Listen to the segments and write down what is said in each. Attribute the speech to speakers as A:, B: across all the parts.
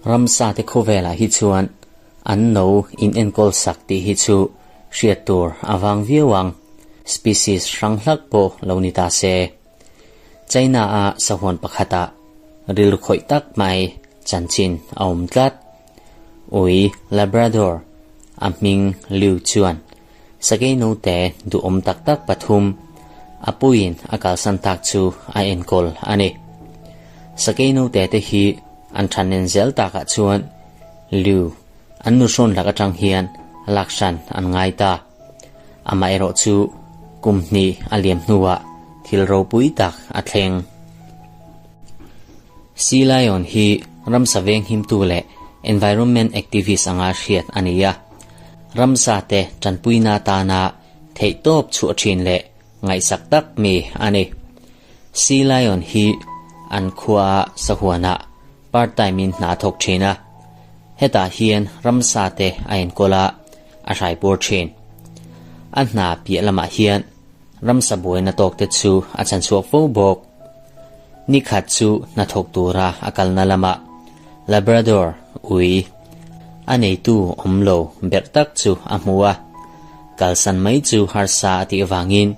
A: Ramsa te khawvelah hi chuan an no in enkawl sak tih hi chu hriat tur a vang viau ang, species hrang hlak pawh lo ni ta se. China a sahuan pakhatah rilru khawih tak mai chanchin a awm tlat. Ui Labrador a hming Liu chuan sakei note duhawm tak tak pathum a puiin a kalsan tak chu a enkawl a ni. Sakei note te hi an than nen zel takah chuan Liu an nuhrawn lak atang hian lakhran an ngai ta. Amaherawh chu kum hnih a liam hnuah thil ropui tak a thleng. Sea Lion hi ramsa venghimtu leh environment activist anga hriat a ni a. Ramsa te tanpuina atana theihtawp chhuah thin leh ngaihsak tak mi a ni. Sea Lion hi an khua sahuanah part time in hna thawk thin a. Hetah hian ramsa te a enkawl a, a hraipur thin. A hna piah lamah hian ramsa buaina tawk te chu a chhanchhuak fo bawk. Nikhat chu hnathawk tura a kalna lamah Labrador ui a neitu awm lo berh tak chu a hmu a, kalsan mai chu harsa a tih avangin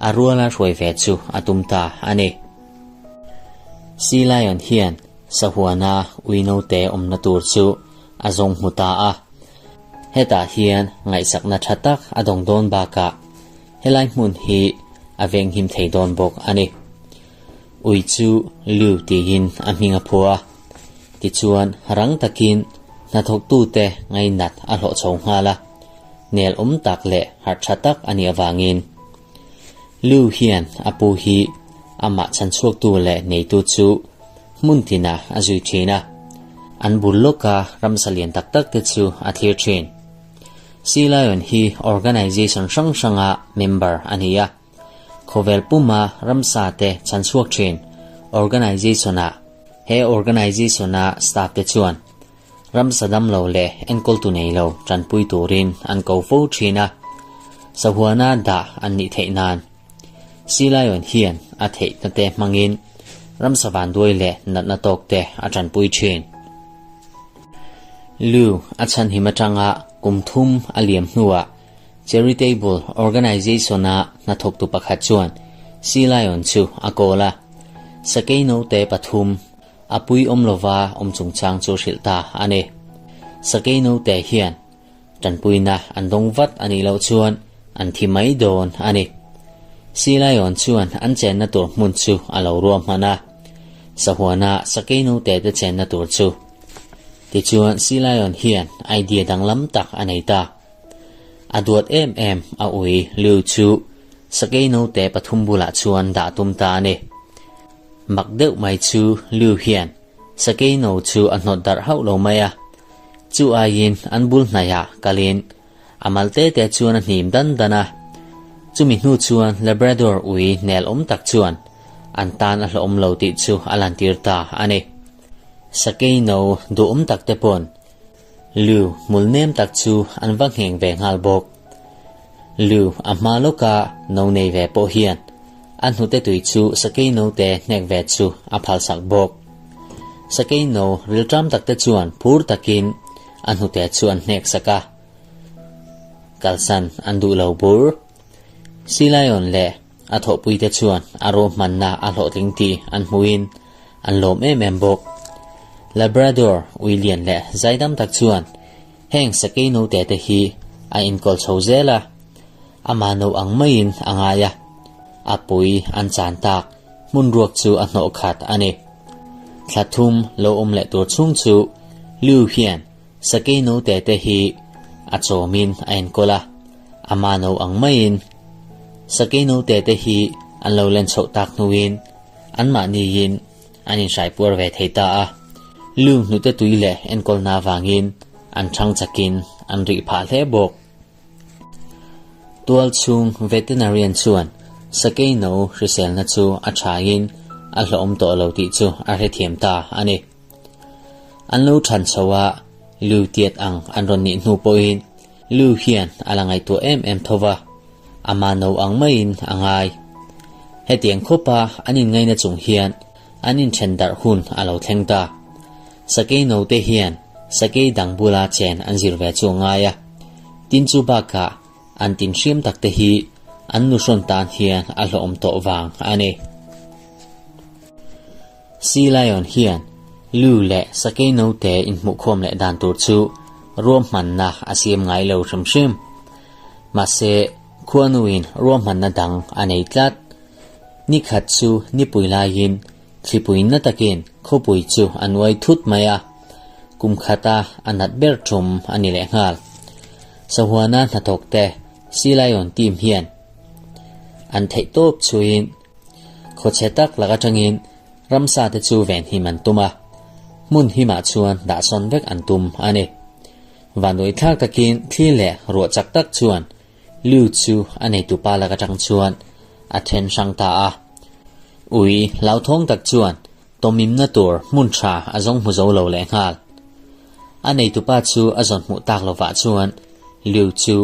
A: a ruala hruai ve chu a tum ta a ni. Sea Lion hian sahuana ui naute awmna tur chu a zawng hmu ta a. Hetah hian ngaihsakna tha tak a dawng dawn bakah helai hmun hi a venghim thei dawn bawk a ni. Ui chu Liu tiin a hming a phua. Tichuan rang takin hnathawktute ngainat a hlawh chho nghal a, nel awm tak leh harh tha tak a nih avangin. Liu hian a pu hi amah chhanchhuaktu leh neitu chu hmun tinah a zui thin a, an bul lawka ramsa lian tak tak te chu a thlir thin. Sea Lion hi organization hrang hranga member a ni a, khawvel puma ramsa te chhanchhuak thin organization-ah he organization-a staff te chuan ramsa damlo leh enkawltu nei lo tanpui turin an ko fo thin a, sahuana dah an nih theih nan. Sea Lion hian a theihna te hmangin ramsa vanduai leh natna tawk te a tanpui thin. Lu a chhanhim atanga kum thum a liam hnuah charitable organization-a hnathawktu pakhat chuan Sea Lion chu a kawl a, sakei note pathum a pui awm lova awm chungchang chu hrilh ta a ni. Sakei note hian Tanpuina an dawng vat a nih loh chuan an thi mai dawn a ni. Sea Lion chuan an chenna tur hmun chu a lo ruah hman a, sahuana sakei note te chenna tur chu. Tichuan Sea Lion hian idea danglam tak a nei ta. A duat em em a ui Liu chu sakei note pathum bulah chuan dah tum ta a ni. Mak deuh mai chu Liu hian sakei no chu a hnawt darh hauh lo mai a. Chu aiin an bul hnaihah kalin a mal te te chuan a hnim dan dan a. Chumi hnu chuan Labrador ui nel awm tak chuan an tan a hlawhawm lo tih chu a lantir ta a ni. Sakei no duhawm tak te pawn Lu hmul nem tak chu an va ngheng ve nghal bawk. Lu a hma lawka no nei ve pawh hian a hnute tui chu sakei note hnek ve chu a phalsak bawk. Sakei no rilṭam takte chuan phur takin a hnute chu an hnek sak a, kalsan an duh lo bur. Sea Lion leh a thawhpuite chuan a ruahmanna a hlawhtling tih an hmuhin an lawm em em bawk. Labrador ui lian leh zaidam tak chuan heng sakei note te hi a inkawl chho zel a, amah no ang maiin a ngai a, a pui an chan tak hmun ruak chu a hnawh khat a ni. Thla thum lo awm leh tur chhung chu Liu hian sakei note te hi a chawmin a enkawl a, amah no ang maiin sakei note te hi an lo len chhoh tak hnuin anmahniin an inhraipuar ve thei ta a. Liu hnute tui leh enkawlna avangin an thang chakin an rih phah hle bawk. Tual chhung veterinarian chuan sakei no hriselna chu a thain a hlawhawm tawh lo tih chu a hrethiam ta a ni. An lo than chho a, Liu tiat ang an rawn nih hnu pawhin Liu hian a la ngaihtuah em em tho va, ama no ang maiin a ngai. Hetiang khawpa an inngaina chung hian an inthen darh hun a lo thleng ta. Sakei note hian sakei dang bula chen an zir ve chu a ngai a. Tin chu bakah an tin hriam tak te hi an nuhrawn tan hian a hlawhawm tawh vang a ni. Sea Lion hian Lu leh sakei note inhmuhkhawm leh dan tur chu ruahmanna a siam ngai lo hrim hrim. Mahse, khuanuin ruahmanna dang a nei tlat. Ni khat chu nipui laiin thlipui na takin khawpui chu a nuai thut mai a, kum khata a nat ber tum a ni lehnghal. Sahuana hnathawkte Sea Lion team hian an theih tawp chhuiin Khawchhe tak lak atangin ramsa te chu venhim an tum a, hmun himah chuan dahsawn vek an tum a ni. Vanduai thlak takin thli leh ruah chak tak chuan Liu chu a neitupa lak atang chuan a then hrang ta a. Ui hlauthawng tak chuan tawmimna tur hmun tha a zawng hmu zo lo lehnghal. A neitupa chu a zawn hmuh tak lovah chuan Liu chu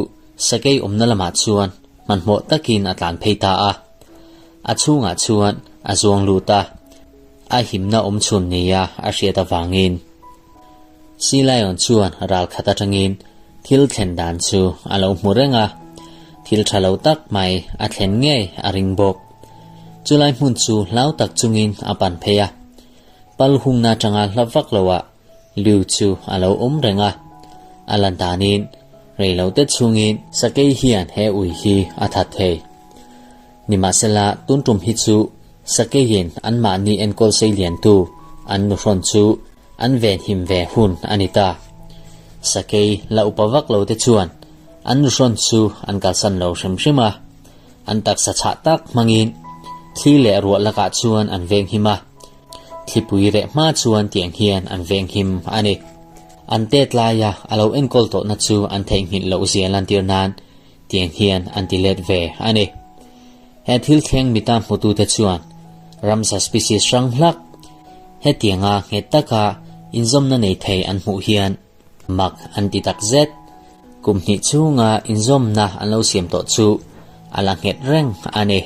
A: sakei awmna lamah chuan hmanhmawh takin a tlan phei ta a. A chhungah chuan a zuang lut a, a himna awm chhun nia a hriat avangin. Sea Lion chuan ral khat atangin thil thlen dan chu a lo hmu reng a, thil tha lo tak mai a thlen ngei a ring bawk. Chulai hmun chu hlau tak chungin a pan phei a, pal hungna atanga hla vak loah Liu chu a lo awm reng a, a lan danin reilote chhungin sakei hian he ui hi a that thei. Nimahsela tun tum hi chu sakeiin anmahni enkawl sei liantu an nuhrawn chu an venhim ve hun a ni ta. Sakei la upa vak lo te chuan an nuhrawn chu an kalsan lo hrim hrim a, an taksa chhah tak hmangin thli leh ruah lakah chuan an venghim a. Thlipui reh hma chuan tiang hian an venghim a ni. An tet laia a lo enkawl tawhna chu an theihnghilh loh zia lantir nan tiang hian an ti let ve a ni. He thil thleng mita hmutute chuan ramsa species hrang hlak hetianga nghet taka inzawmna nei thei an hmuh hian mak an ti tak zet. Kum hnih chhunga inzawmna an lo siam tawh chu a la nghet reng a ni.